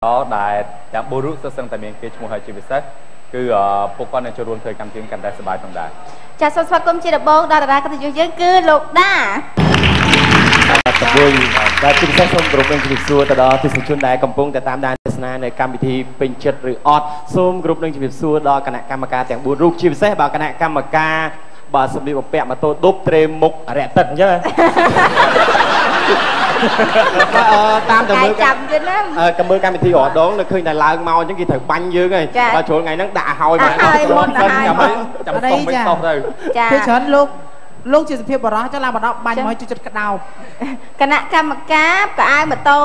ដែលទាំង4រូបសុទ្ធសឹងតែមានគេឈ្មោះហើយជាពិសេសគឺពួកគាត់នឹងចូលរួមធ្វើកម្មវិធីកាន់តែសប្បាយផងដែរ ចាសសូមស្វាគមន៍ជាដំបូងដល់តារាកិត្តិយសយើងគឺលោកដា តបុយបាទជាពិសេសសូមគោរពនឹងជម្រាបសួរទៅដល់ទស្សនិកជនដែលកំពុងតែតាមដានទស្សនានៅកម្មវិធីពេញចិត្តឬអត់សូមគោរពនឹងជម្រាបសួរដល់គណៈកម្មការទាំង4រូបជាពិសេសបាទគណៈកម្មការបាទសម្លៀកបំពាក់ម៉ូតូឌុបត្រេមុខអរិយទឹកអញ្ចឹងបាទតាមតែមើល ចាំទៀតណា ក៏មើលកម្មវិធីរដងនៅឃើញតែឡើងមកអញ្ចឹងគេត្រូវបាញ់យើងហើយបាទជ្រុលថ្ងៃហ្នឹងដាក់ឲ្យមក មុន ហើយចាំសុំមិនសោះទៅ ចា ពេលច្រើនលោកលោកជាសភាពបរោះចឹងឡើងមកដល់បាញ់មកជួយចិត្តក្តោបគណៈកម្មការកៅអៅម៉ូតូ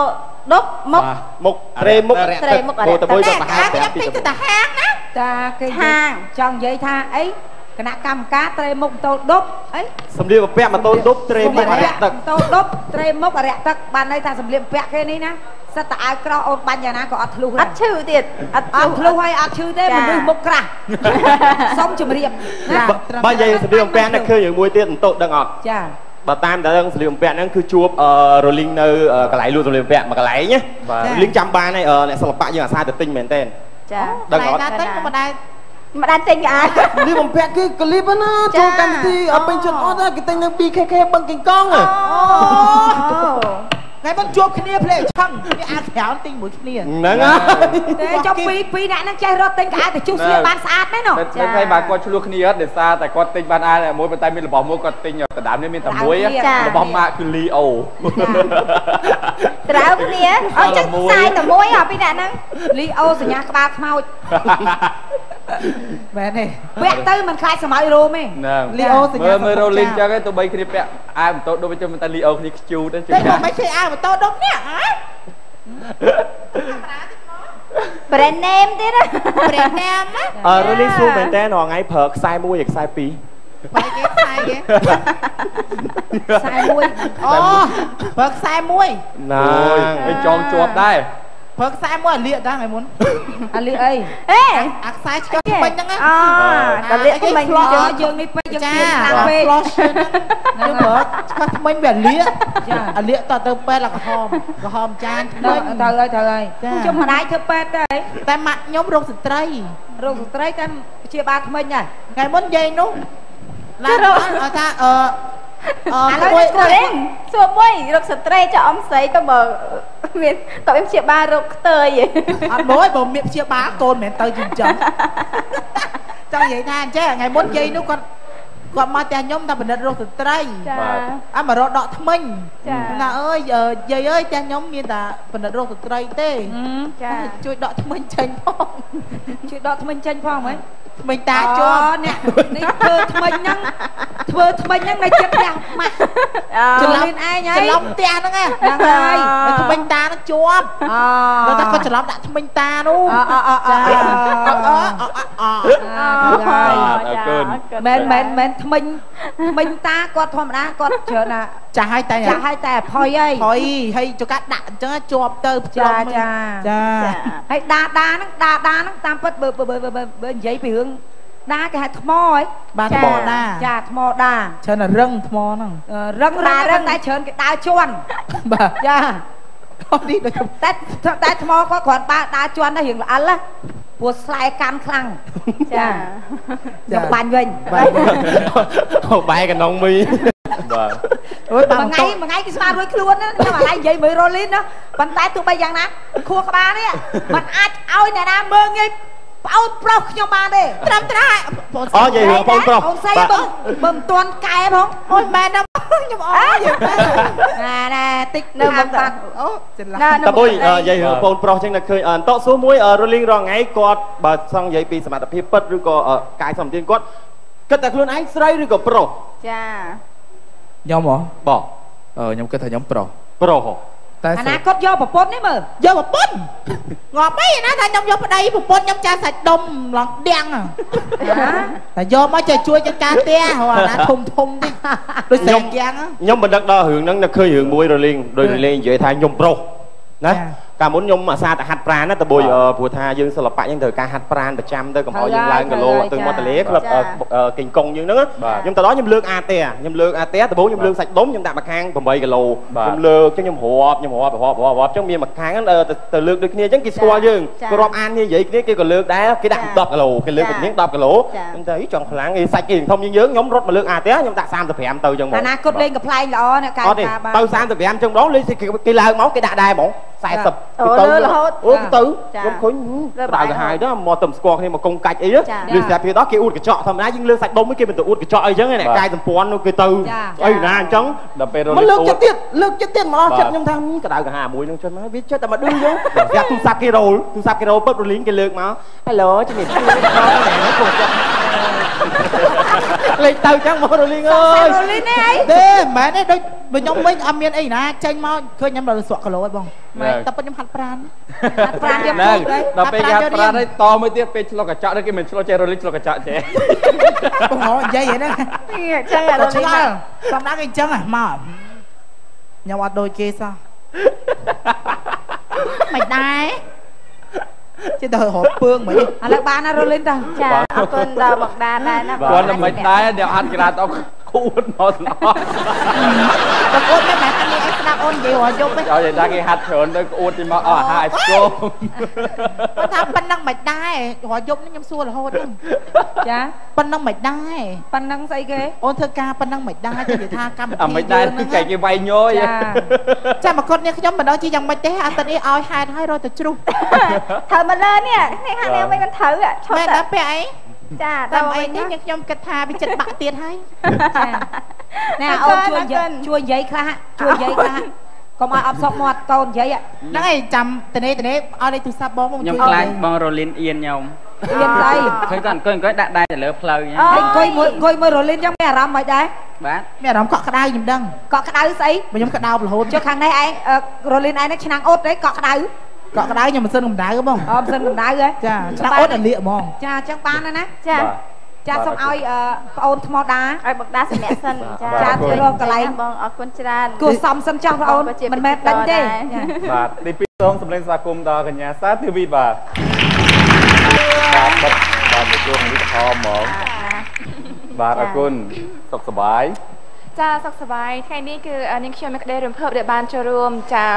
ដុបមុខ មុខត្រេមុខ ត្រេមុខអរិយ ទឹកមួយប្រហែល ខ្ញុំទិញទៅតែហាងណា តាគេចង់និយាយថាអីគណៈកម្មការត្រេមុខម៉ូតូដុបអី សម្លៀកបំពាក់ម៉ូតូដុបត្រេមុខអរិយទឹក ម៉ូតូដុបត្រេមុខអរិយទឹកបានន័យថាសម្លៀកបំពាក់គេនេះណាសិតតែអាវក្រោះអូនបាញ់យ៉ាងណាក៏អត់ធ្លុះ អត់ឈឺទៀត អត់ធ្លុះហើយអត់ឈឺទេមនុស្សមុខក្រាស់សូមជម្រាប ណាបើនិយាយសម្លៀកបំពាក់នេះឃើញរឿងមួយទៀតបន្ទោដឹងអត់ ចា បើតាមតែដឹងសម្លៀកបំពាក់ហ្នឹងគឺជួប rolling នៅកន្លែងលក់សម្លៀកបំពាក់មួយកន្លែងណា rolling ចាំបានហើយអ្នកសិល្បៈយើងអាសាទៅទិញមែនតើ ចា ដឹងអត់ ទិញមិនដែរ មិនដែរទិញអា លៀបបំពាក់គឺកលៀបណាចូលកម្មវិធីអត់ពេញចិត្តអត់គេទិញនៅ BKK បឹងកេងកង អូថ្ងៃមុនជួបគ្នាភ្លេចឆឹងវាអាក្រៅទិញមួយគ្នា ហ្នឹងហើយ តែចុះពីរអ្នកហ្នឹងចេះរត់ទិញកៅអៅទៅជុះស្លៀកបានស្អាតមែនណ ចាតែបាទគាត់ឆ្លោះគ្នាអត់ដោយសារតែគាត់ទិញបានអាវមួយប៉ុន្តែមានរបស់មួយគាត់ទិញដណ្ដើមនេះមានតែមួយរបស់ម៉ាកគឺលីអូ ត្រូវគ្នាអត់ចឹងខ្សែតែមួយហ៎ពីអ្នកហ្នឹង លីអូសញ្ញាក្បាលខ្មោច មែនទេ ពាក់ទៅមិនខ្លាចសម័យរោមទេ លីអូសញ្ញា មើលមើលរ៉ូលីងចឹងឯងទៅបីគ្នាពាក់អាវម៉ូតូដុបជុំតែលីអូគ្នាខ្ជូតទេ តែមិនឃើញអាវម៉ូតូដុបនេះហ៎ brand name ទៀតណា brand name ណា អឺរ៉ូលីងសួរមែនតើថ្ងៃប្រើខ្សែមួយខ្សែពីរ បែកគេខ្សែគេ ខ្សែមួយ អូប្រើខ្សែមួយ ណា អីចងជាប់ដែរ ប្រើខ្សែមួយអាលៀកដែរថ្ងៃមុន អាលៀកអី អេ អាខ្សែឆ្កឹះពេញហ្នឹង អូតលៀកពេញ យើងយើងនេះពេកយើងទៀនខ្លាំងពេក flush ហ្នឹងយើងប្រើឆ្កឹះថ្មិញវាលៀកអាលៀកតទៅពេទ្យឡើងក្រហមក្រហមចានថ្មិញ ទៅហើយត្រូវហើយជុំម្ដាយធ្វើពេទ្យទៅ តែម៉ាក់ខ្ញុំរោគស្ត្រី រោគស្ត្រីតែព្យាបាលថ្មិញដែរ ថ្ងៃមុនយាយនោះឡើងអត់ថាអឺ អឺមួយសួរមួយរោគស្ត្រីចុះអំស្រីទៅបើមានតើមានព្យាបាលរោគខ្ទើយ អត់មួយបើមានព្យាបាលកូនមិនមែនទៅជាអញ្ចឹងចង់និយាយថាអញ្ចឹងថ្ងៃមុនយាយនោះគាត់គាត់មកផ្ទះខ្ញុំថាពិនិត្យរោគស្ត្រី ចា អមករកដកថ្មិញណាអើយយាយអើយផ្ទះខ្ញុំមានតែពិនិត្យរោគស្ត្រីទេ ចា ជួយដកថ្មិញចេញផង ជួយដកថ្មិញចេញផងហ៎ ថ្មិញតាជាប់ អ្នកនេះធ្វើថ្មិញហ្នឹងធ្វើថ្មិញហ្នឹងនៅចិត្តផ្ទះម៉ាក់ ច្រឡំឯងហើយច្រឡំផ្ទះហ្នឹង ហ្នឹងហើយ ថ្មិញតាហ្នឹងជាប់ ដល់តែគាត់ច្រឡំដាក់ថ្មិញតានោះ ចា អអអអ អរគុណ មែនមែនមែនថ្មិញថ្មិញតាគាត់ធម្មតាគាត់ច្រើនណា ចាស់ហើយតែ ចាស់ហើយតែផុយហើយ ផុយហើយចកាដាក់អញ្ចឹងជាប់ទៅ ចាចា ចា ហើយដាដាហ្នឹងដាដាហ្នឹងតាមពិតបើបើបើនិយាយពីរឿងដាគេហៅថ្មហ៎ បាទថ្មដា ចាថ្មដា ច្រើនរឹងថ្មហ្នឹង រឹងរឹងរឹងតែច្រើនគេដើរជន់ បាទ ចា នេះដូច តែតែថ្មគាត់គ្រាន់បើដើរជន់ទៅរៀងល្អិលណាព្រោះស្លែកាន់ខ្លាំង ចាខ្ញុំបាញ់វិញ បែកកណ្ដុងមី បាទ អូយ មួយថ្ងៃមួយថ្ងៃគេស្មានរួចខ្លួនណាខ្ញុំអាឡៃនិយាយមួយរ៉ូលីនណាប៉ុន្តែទោះបីយ៉ាងណាខួរក្បាលនេះมันអាចឲ្យអ្នកណាមើងងាយប្អូនប្រុសខ្ញុំបានទេ ត្រឹមត្រូវ អូនិយាយរឿងប្អូនប្រុស អូនស្រីបើបើមិនទាន់កែផង អូយមែនណាខ្ញុំអើយ ណែណែតិចនៅមិនបាត់ អូច្រឡំ តបុយនិយាយរឿងប្អូនប្រុសចឹងនៅឃើញតកសួរមួយរលីងរងថ្ងៃគាត់បើសង់និយាយពីសមត្ថភាពពិតឬក៏កាយសម្បទានគាត់គិតតែខ្លួនឯងស្រីឬក៏ប្រុស ចា ខ្ញុំហ៎ បង ខ្ញុំគិតថាខ្ញុំប្រុស ប្រុសហ៎ តែ អនាគតយកប្រពន្ធនេះមើល យកប្រពន្ធងាប់អីណាថាខ្ញុំយកប្តីប្រពន្ធខ្ញុំចាស់សាច់ដុំឡើងដៀងតែយកមកចេះជួយចការផ្ទះហ៎អាណាធំធំតិចដូចស្រែគៀង ខ្ញុំមិនដឹកដល់រឿងហ្នឹងនៅឃើញរឿងមួយរលីងដោយរលីងនិយាយថាខ្ញុំប្រុសណា កាលមុនខ្ញុំអាសាតែហាត់ប្រាណណាតបុយព្រោះថាយើងសិល្បៈយើងត្រូវការហាត់ប្រាណប្រចាំទៅកុំឲ្យយើងឡើងគីឡូទៅមាត់ទន្លេក្លឹបកេងកងយើងហ្នឹងខ្ញុំទៅដល់ខ្ញុំលើកអាទេខ្ញុំលើកអាទេដំបូងខ្ញុំលើកសាច់ដុំខ្ញុំដាក់មកខាង8គីឡូខ្ញុំលើកចឹងខ្ញុំរាប់ខ្ញុំរាប់រាប់រាប់ចឹងមានមកខាងទៅលើកដូចគ្នាចឹងគេស្គាល់យើងគេរាប់អានគ្នានិយាយគ្នាគេក៏លើកដែរគេដាក់10គីឡូគេលើកគ្នា10គីឡូខ្ញុំទៅចង់ខ្លាំងគេសាច់គេធំជាងយើងខ្ញុំរត់មកលើកអាទេខ្ញុំដាក់35ទៅចឹងហ្មងអាណាគតលេងកំប្លែងល្អអ្នកកាយការបានទៅ35ចឹងម្ដងលេងគេឡើងមកគេដាក់ដែរហ្មង40ទៅរហូតអូទៅខ្ញុំឃើញដៅក្រហាយទៅមកទៅស្គាល់គ្នាមកកុងកាច់អីលើស្រាប់គេដល់គេអួតកញ្ចក់ធម្មតាយើងលើកសាច់ដុំគេមិនទៅអួតកញ្ចក់អីចឹងឯអ្នកកាយសម្ព័ន្ធនោះគេទៅអីណាអញ្ចឹងដល់ពេលមកលើកចិត្តទៀតលើកចិត្តទៀតមកដល់ចិត្តខ្ញុំថាក្តៅក្រហាយមួយនឹងចិត្តមកវាចិត្តតែមកឌឺចឹងស្រាប់ទូរស័ព្ទគេរោលទូរស័ព្ទគេរោលពឹបរលីងគេលើកមកហេឡូជំរាបសួរបងកុំចិត្តលេខទៅចឹងមករលីងអើយរលីងនេះអីទេមិនមែនទេដូចបើខ្ញុំវិញអត់មានអីណាចេញមកឃើញខ្ញុំដល់ស្រក់គីឡូហើយបងតែប៉ុតខ្ញុំហាត់ប្រានហាត់ប្រានយកពូកដល់ពេលគេហាត់ប្រានហើយតមួយទៀតពេលឆ្លុះកញ្ចក់នេះគេមិនឆ្លុះចេះរលីងឆ្លុះកញ្ចក់ចេះបងនិយាយហ្នឹងអញ្ចឹងរលីងសំដៅគេអញ្ចឹងមកខ្ញុំអត់ដូចគេសោះមិនដែរចេះទៅរកពើងមិនឥឡូវបានណារលីនតាចាអរគុណដល់បងដាដែរណាគាត់មិនដែរអ្នកហាត់ក្រាតអត់គួតមកទាំងអស់តែអូនមិនមែនថាមានអីស្ដាប់អូននិយាយរាល់យប់ទេឲ្យតែគេហាត់ច្រើនទៅក្អួតទីមកអស់អាហារឲ្យស្គមគាត់ថាប៉ុណ្ណឹងមិនដែររាល់យប់នេះខ្ញុំសួររហូតហ្នឹងចាប៉ុណ្ណឹងមិនដែរប៉ុណ្ណឹងស្អីគេអូនធ្វើការប៉ុណ្ណឹងមិនដែរនិយាយថាកម្មវិធីមិនដែរគឺកែគេវាយញយចាមកគាត់នេះខ្ញុំមិនដឹងជាយ៉ាងម៉េចទេអាទិត្យនេះឲ្យហេតុឲ្យរត់ទៅជ្រុះត្រូវមកលើនេះនេះហាក់នេះវិញមិនត្រូវឈប់មែនដល់ពាក់អីចាដល់អីនេះខ្ញុំគិតថាវាចិត្តបាក់ទៀតហើយចាណែអូនជួយជួយនិយាយខ្លះជួយនិយាយខ្លះកុំឲ្យអបសក់មាត់កូននិយាយហ្នឹងឯងចាំតនេតនេឲ្យលេខទូរស័ព្ទបងមកជួយខ្ញុំខ្លាចបងរលីនអៀនខ្ញុំអៀនស្អីឃើញគាត់អង្គុយដាក់ដៃទៅលើផ្លូវហ្នឹងអង្គុយមួយអង្គុយមួយរលីនចឹងមានអារម្មណ៍មិនដែរបាទមានអារម្មណ៍កក់ក្ដៅខ្ញុំដឹងកក់ក្ដៅស្អីខ្ញុំក្តៅរហូតចុះខាងនេះឯងរលីនឯងនេះឆ្នាំងអ៊ុតទេកក់ក្ដៅកក់ក្ដៅខ្ញុំមិនសិនកម្ដៅបងអូមិនសិនកម្ដៅហ៎ចាឆ្នាំងអ៊ុតអាលៀកហ្មងចាអញ្ចឹងបានហើយណាចាចាសូមឲ្យប្អូនថ្មដាឲ្យបងដាសម្រាប់សិនចាចារកកន្លែងបងអរគុណច្រើនគួរសមសិនចោះប្អូនមិនមែនដាច់ទេបាទទី2សូមសម្លេងស្វាគមន៍ដល់កញ្ញាសាធីវីបាទបាទបាទមកជួបនេះខំហ្មងបាទអរគុណសុខសប្បាយចាសុខសប្បាយថ្ងៃនេះគឺនាងខ្ញុំមានក្តីរំភើបដែលបានចូលរួមចា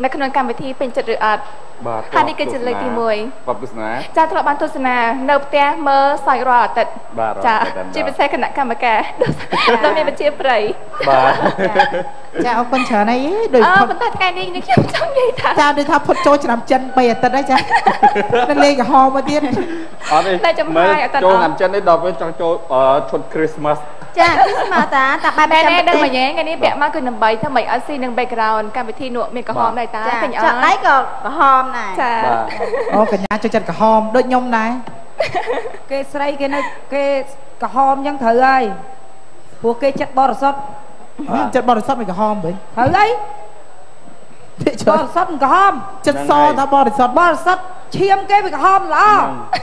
នៅក្នុងកម្មវិធីពេញចិត្តឬអត់បាទហើយនេះគឺជាលើកទី1បាទទស្សនាចាធ្លាប់បានទស្សនានៅផ្ទះមើលសើចរាល់អាទិត្យចាជាពិសេសគណៈកម្មការដ៏មានវិជ្ជាប្រៃបាទចាអរគុណច្រើនអីដូចប៉ុន្តែថ្ងៃនេះខ្ញុំចង់និយាយថាចាដូចថាផុតចូលឆ្នាំចិន3អាទិត្យហើយចានៅលេងក្រហមមកទៀតអត់ទេមើលចូលឆ្នាំចិននេះដល់ពេលចង់ចូលឈុត Christmas ចាមកតាតាបែបចាំទេដឹងមួយថ្ងៃនេះពាក់មកគឺដើម្បីធ្វើមិនអត់ស៊ីនឹង background កម្មវិធីនោះមានក្រហមដែរតាឃើញអត់ចាដៃក៏ក្រហមដែរចាអូកញ្ញាចូលចិត្តក្រហមដូចខ្ញុំដែរគេស្រីគេនៅគេក្រហមអញ្ចឹងត្រូវហើយព្រោះគេចិត្តបរិសុទ្ធចិត្តបរិសុទ្ធមិនក្រហមវិញត្រូវហើយបរិសុទ្ធក្រហមចិត្តសថាបរិសុទ្ធបរិសុទ្ធឈាមគេវាក្រហមល្អ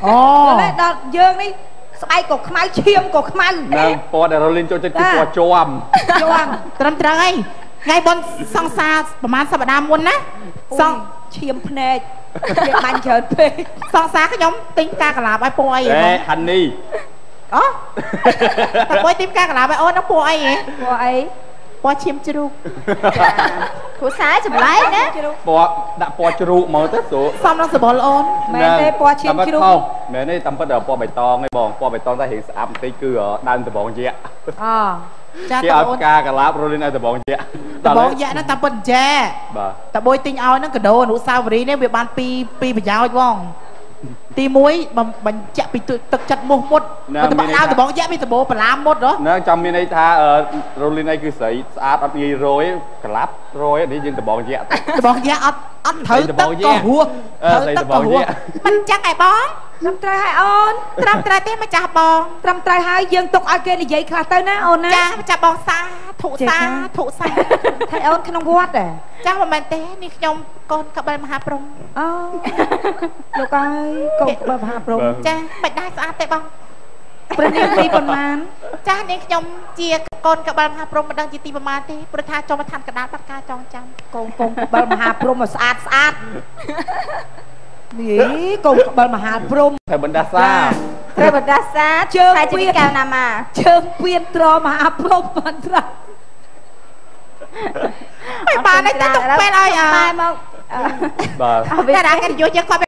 អូដល់យើងនេះស្បែកក៏ខ្មៅឈាមក៏ខ្មៅនឹងពណ៌ដែលរលីនចូលចិត្តគឺពណ៌ជាំជាំត្រឹមត្រូវហើយថ្ងៃបុណ្យសង្សារប្រហែលសប្តាហ៍មុនណាសង្ឈាមភ្នែកគេបាញ់ច្រើនពេកសង្សារខ្ញុំទិញផ្កាកលាបឲ្យពណ៌អីហ៎ហាន់នីអូតែបុយទិញផ្កាកលាបឲ្យអូននោះពណ៌អីហ៎ពណ៌អីពណ៌ឈាមជ្រូកគ្រូសាចម្លែកណាពណ៌ដាក់ពណ៌ជ្រូកមកទៅស្រួលសមនឹងសម្បុរអូនមែនទេពណ៌ឈាមជ្រូកមែនទេតាមពិតពណ៌បៃតងឯងបងពណ៌បៃតងតែរៀងស្អាប់បន្តិចគឺដើមដំបងយៈអូចាគេឲ្យផ្កាកលាបរលីនឲ្យដំបងយៈដំបងយៈហ្នឹងតាមពិតអញ្ចេះបាទតបុយទិញឲ្យហ្នឹងកាដូអនុស្សាវរីយ៍នេះវាបានពីរប្រយោជន៍បងទី1បញ្ជាក់ពីទឹកចិត្តមោះមុតបើដើមដំបងយៈពីដំបូបន្លាមុតហ៎ហ្នឹងចាំមានន័យថារលីនអីគឺស្រីស្អាតអត់ងាយរយកលាប់រយនេះយើងដំបងយៈដំបងយៈអត់អត់ត្រូវទឹកក៏ហួសត្រូវទឹកក៏ហួសមិនចឹងឯបងត្រឹមត្រូវហើយអូនត្រឹមត្រូវទេម្ចាស់បងត្រឹមត្រូវហើយយើងទុកឲ្យគេនិយាយខ្លះទៅណាអូនណាចាម្ចាស់បងសាធុសាធុសាថៃអូនក្នុងវត្តដែរចាមិនមែនទេនេះខ្ញុំកូនក្បិលមហាព្រំអូលោកអើយកូនក្បិលមហាព្រំចាមិនដែរស្អាតទេបង ព្រះនាងទីប៉ុន្មាន ចាស់នាងខ្ញុំជាកូនកបិលមហាព្រហ្មមិនដឹងជាទីប្រមាណទេព្រោះថាចូលមកឋានកណ្ដាលបាត់ការចងចាំ កូនកបិលមហាព្រហ្មស្អាតស្អាតនេះកូនកបិលមហាព្រហ្ម ត្រូវបណ្ដាសា ត្រូវបណ្ដាសា ជើង តែជាកែវណាម៉ា ជើងពៀនត្រមហាព្រហ្មបានត្រ មិនបានទេទុកពេលឲ្យ បែមក បាទ តែដល់កិត្តិយសយើងគាត់